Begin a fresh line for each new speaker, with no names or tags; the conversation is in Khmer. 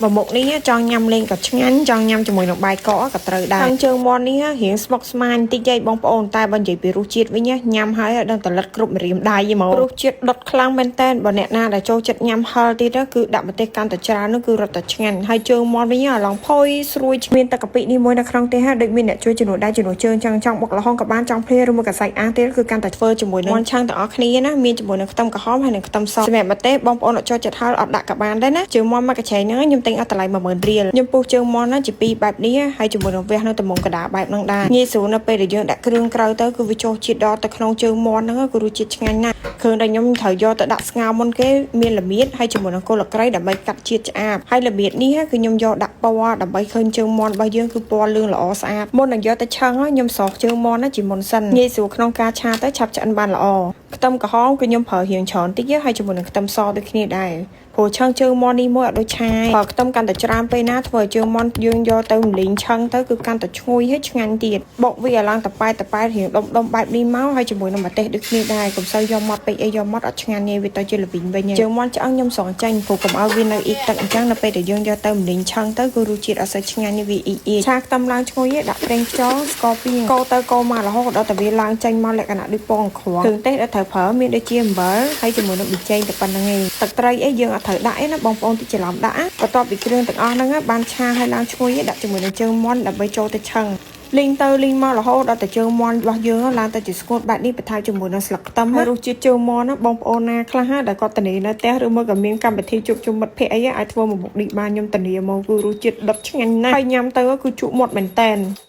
មួយមុខនេះចង់ញ៉ាំលេងក៏ឆ្ងាញ់ចង់ញ៉ាំជាមួយនឹងបាយកកក៏ត្រូវដែរខាងជើងមាន់នេះរៀងស្មុកស្មាញបន្តិចឯងបងប្អូនតែបើនិយាយពីរសជាតិវិញញ៉ាំហើយដឹងតែលិតគ្រប់ម្រាមដៃហ្មងរសជាតិដុតខ្លាំងមែនតើបើអ្នកណាដែលចូលចិត្តញ៉ាំហឹរទៀតគឺដាក់ម្ទេសកាន់តែច្រើននោះគឺរត់តែឆ្ងាញ់ហើយជើងមាន់វិញឡងផុយស្រួយមានទឹកកាពិនេះមួយនៅក្នុងទេហាដូចមានអ្នកជួយជំនួសដែរជំនួសជើងចង់ចង់បុកល្ហុងក៏បានចង់ភ្លាឬមួយក៏សាច់អាំងទៀតគឺកាន់តែធ្វើជាមួយនឹងមាន់ឆាំងទាំងអស់គ្នាណាមានជាមួយនឹងខ្ទឹមក្រហមហើយនិងខ្ទឹមសសម្រាប់ម្ទេសបងប្អូនអត់ចូលចិត្តហឹរអត់ដាក់ក៏បានដែរណាជើងមាន់មួយកញ្ឆែងហ្នឹងខ្ញុំទិញអត់តម្លៃ10000រៀលខ្ញុំពុះជើងមាន់ណាជាពីរបែបនេះហើយជាមួយនឹងវះនៅតំងកដាបែបហ្នឹងដែរងាយស្រួលនៅពេលដែលយើងដាក់គ្រឿងក្រៅទៅគឺវាចូលជាតិដល់ទៅក្នុងជើងមាន់ហ្នឹងគឺរសជាតិឆ្ងាញ់ណាស់គ្រឿងដែលខ្ញុំត្រូវយកទៅដាក់ស្ងោរមុនគេមានល្មៀតហើយជាមួយនឹងគល់ក្រៃដើម្បីកាត់ជាតិឆ្អាបហើយល្មៀតនេះគឺខ្ញុំយកដាក់ពណ៌ដើម្បីឃើញជើងមាន់របស់យើងគឺពណ៌លឿងល្អស្អាតមុននឹងយកទៅឆឹងខ្ញុំស្រោះជើងមាន់ណាជាមុនសិនងាយស្រួលក្នុងការឆាទៅឆាប់ឆ្អិនបានល្អខ្ទឹមក្រហមគឺខ្ញុំប្រើរៀងច្រើនតិចហើយជាមួយនឹងខ្ទឹមសដូចគ្នាដែរព្រោះឆឹងជើងមាន់នេះមួយអត់ដូចឆាប្រើខ្ទឹមកាន់តែច្រើនពេលណាធ្វើឲ្យជើងមាន់យើងយកទៅរំលីងឆឹងទៅគឺកាន់តែឈ្ងុយហើយឆ្ងាញ់ទៀតបុកវាឲ្យឡើងតប៉ែតប៉ែរៀងដុំដុំបែបនេះមកហើយជាមួយនឹងម្ទេសដូចគ្នាដែរកុំសូវយកម៉ត់ពេកអីយកម៉ត់អត់ឆ្ងាញ់ទេវាទៅជាល្វីងវិញជើងមាន់ឆ្អឹងខ្ញុំស្រង់ចេញព្រោះកុំឲ្យវានៅអ៊ីកទឹកអញ្ចឹងនៅពេលដែលយើងយកទៅរំលីងឆឹងទៅគឺរសជាតិអត់សូវឆ្ងាញ់ទេវាអ៊ីអ៊ីឆាខ្ទឹមឡើងឈ្ងុយដាក់ប្រេងខ្យងស្ករពីងកូរទៅកូរមករហូតដល់តែវាឡើងចេញមកលក្ខណៈដូចពងខ្វងគ្រឿងទេសដែលត្រូវប្រើមានដូចជាអំបិលហើយជាមួយនឹងប៊ីចេងតែប៉ុណ្្នឹងឯងទឹកត្រីអីយើងអត់ត្រូវដាក់ឯណាបងប្អូនតិចច្រឡំដាក់បន្ទាប់ពីគ្រឿងទាំងអស់ហ្នឹងបានឆាឲ្យឡើងឈ្ងុយដាក់ជាមួយនឹងជើងមាន់ដើម្បីចូលទៅឆឹងលីងទៅលីងមករហូតដល់តែជើងមាន់របស់យើងឡើងទៅជាស្ងួតបែបនេះបន្ថែមជាមួយនឹងស្លឹកខ្ទឹមហើយរសជាតិជើងមាន់ណាបងប្អូនណាខ្លះដែលគាត់ធានានៅផ្ទះឬមួយក៏មានកម្មវិធីជួបជុំមិត្តភ័ក្តិអីអាចធ្វើមួយមុខនេះបានខ្ញុំធានាមកគឺរសជាតិដុតឆ្ងាញ់ណាស់ហើយញ៉ាំទៅគឺជក់មាត់មែនតែន។